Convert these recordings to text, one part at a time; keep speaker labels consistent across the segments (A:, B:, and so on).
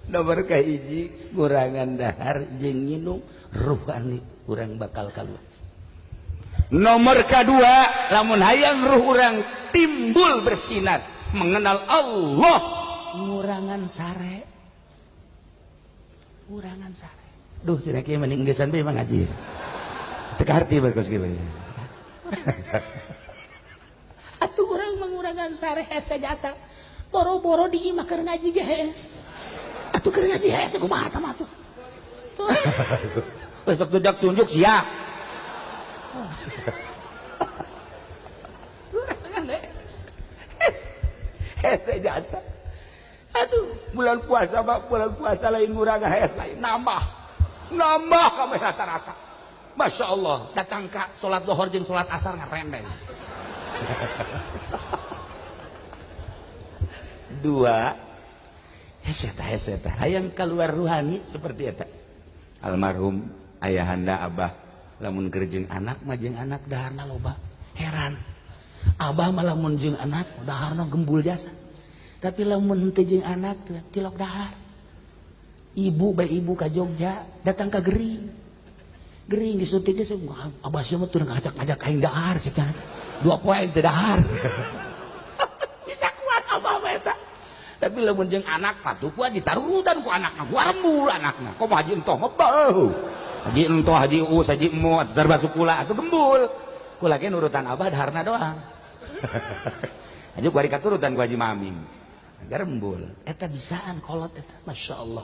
A: Nomor kahiji ngurangan dahar jeung nginum ruhani urang bakal kaluar. Nomor kedua lamun hayang ruh urang timbul bersinar mengenal Allah, ngurangan sare. Ngurangan sare. Duh cenah kieu mending geus bae mah ngaji. Teu kaharti bae kos kieu. Atuh urang mengurangan sare hese jasa. Boro-boro di imah keur ngaji ge hees. Atuh keur ngaji hees kumaha tah mah atuh. Besok tunjuk tunjuk sia. Kurangan hese jasa. Aduh, bulan puasa mah bulan puasa lain ngurangan hees lain nambah. Nambah kabeh rata-rata. Masya Allah, datang ka salat zuhur jeung salat asar ngarendeng. Dua, hese tah hese tah hayang keluar ruhani seperti eta. Almarhum ayahanda abah lamun keur jeung anak mah jeung anak daharna loba. Heran. Abah mah lamun jeung anak daharna gembul jasa. Tapi lamun henteu jeung anak tilok dahar. Ibu bae ibu ka Jogja datang ka gering. Gering disuntik dia abah sia mah teu ngajak-ngajak aing dahar cek dua poe aing teu dahar. Bisa kuat abah mah eta. Tapi lamun jeung anak patuh kuat ditarurutan ku anakna, gua rembul anakna. Komo haji entoh mah beuh. Haji entoh, haji uus, haji emo atuh termasuk kula atuh gembul. Kula ge nurutan abah daharna doang. Haji kuari katurutan ku haji Maming. Garembul. Eta bisaan kolot eta. Masya Allah.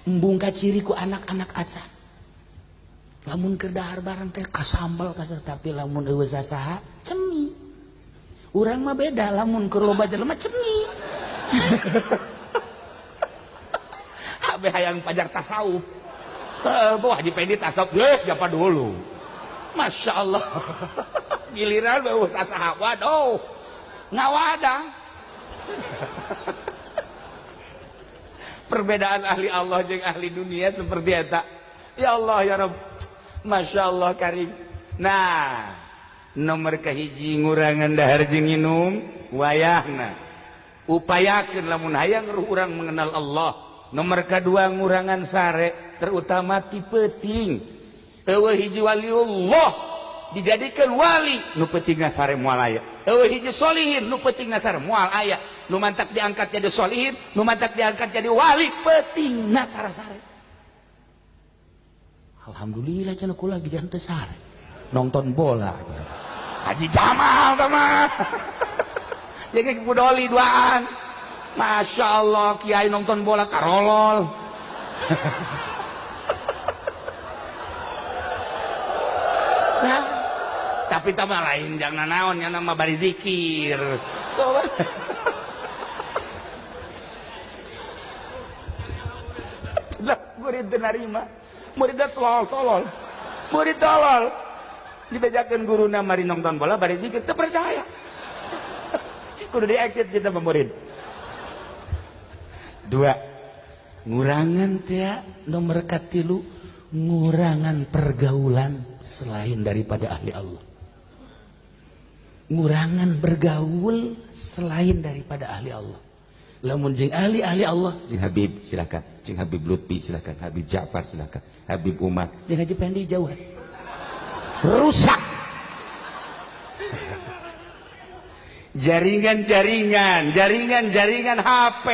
A: Embung kaciri ku anak-anak aca. Lamun keur dahar bareng teh kasambel kasar, tapi lamun eueuh sasaha cemi. Urang mah beda, lamun keur loba jelema cemi. Kabeh hayang pajar tasawuf. Heuh, Haji Pendi tasawuf, siapa dulu? Masya Allah. Giliran eueuh sasaha, waduh. Ngawadang. Perbedaan ahli Allah jeung ahli dunia seperti eta. Ya Allah ya Rabb. Masya Allah karim. Nah, nomor kahiji ngurangan dahar jeung nginum wayahna. Upayakeun lamun hayang ruh urang mengenal Allah. Nomor kadua ngurangan sare, terutama ti peuting. Eueuh hiji waliullah dijadikan wali nu peutingna sare moal aya. Eueuh hiji solihin nu peutingna sare moal aya. Nu mantak diangkat jadi solihin, nu mantak diangkat jadi wali peutingna tara sare. Alhamdulillah cenah kula lagi henteu sare. Nonton bola. Haji Jamal tah mah. Jadi kudoli duaan. Masya Allah kiai nonton bola karolol. Nah, tapi tambah lain jangan naon nya nama bari zikir. Lah murid teu narima. Murid tolol tolol. Murid tolol. Dibejakeun guruna mari nonton bola bari zikir teu percaya. Kudu di exit kita murid. Dua, ngurangan teh nomor katilu ngurangan pergaulan selain daripada ahli Allah. Ngurangan bergaul selain daripada ahli Allah. Lamun jeung ahli-ahli Allah, jeung Habib silakan, jeung Habib Lutfi silakan, Habib Ja'far silakan, Habib Umar, jeung Haji Pendi jauhan. Rusak. Jaringan-jaringan, jaringan-jaringan HP,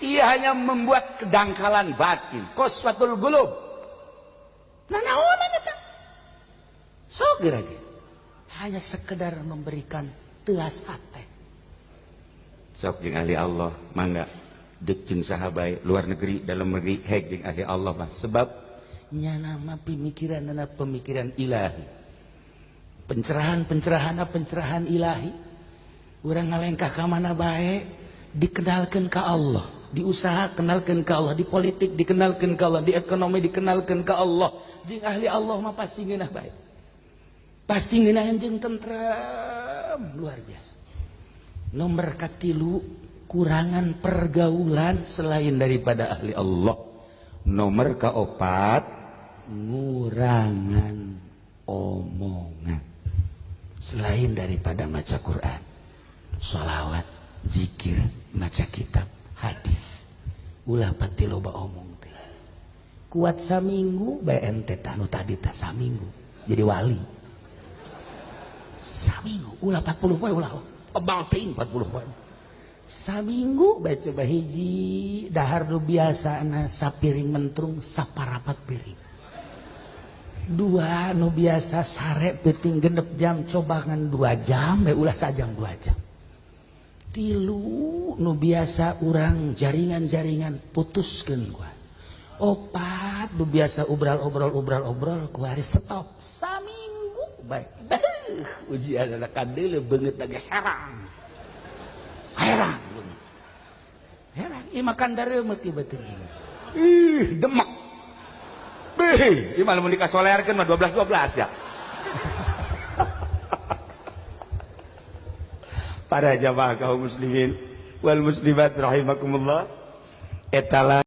A: ia hanya membuat kedangkalan batin, qaswatul qulub. Nah, naonan eta? Sok geura ge. Hanya sekedar memberikan teas hate. Sok jeung ahli Allah, mangga deuk jeung saha bae, luar negeri, dalam negeri, hek jeung ahli Allah mah. Sebab nyana mah pemikiranna pemikiran ilahi. Pencerahan-pencerahanna pencerahan ilahi. Urang ngalengkah ka mana bae dikenalkeun ka Allah, diusaha kenalkeun ka Allah, di politik dikenalkeun ka Allah, di ekonomi dikenalkeun ka Allah. Jeung ahli Allah mah pasti ngeunah bae. Pasti ngeunah jeung tentrem luar biasa. Nomor katilu kurangan pergaulan selain daripada ahli Allah. Nomor keopat ngurangan omongan selain daripada maca Quran, sholawat, Zikir, maca kitab, hadis. Ulah pati loba omong teh. Kuat saminggu bae ente tah nu tadi tah saminggu jadi wali. Saminggu ulah 40 poe ulah. Tebal teuing 40 poe. Saminggu bae coba hiji dahar nu biasana sapiring mentrung saparapat piring. Dua nu biasa sare peuting 6 jam coba ngan 2 jam bae ulah sajam 2 jam. Tilu nu biasa urang jaringan-jaringan putuskeun gua. Opat nu biasa obral-obrol kuari stop saminggu bae. Ujian anak kadeuleu beungeut lagi herang. Herang beungeut. Herang ieu makan dareumeut ieu beuteung.
B: Ih, demek. Beuh, ieu mah lamun dikasolerkeun mah 12-12 ya. Para jamaah kaum muslimin wal muslimat rahimakumullah. Etala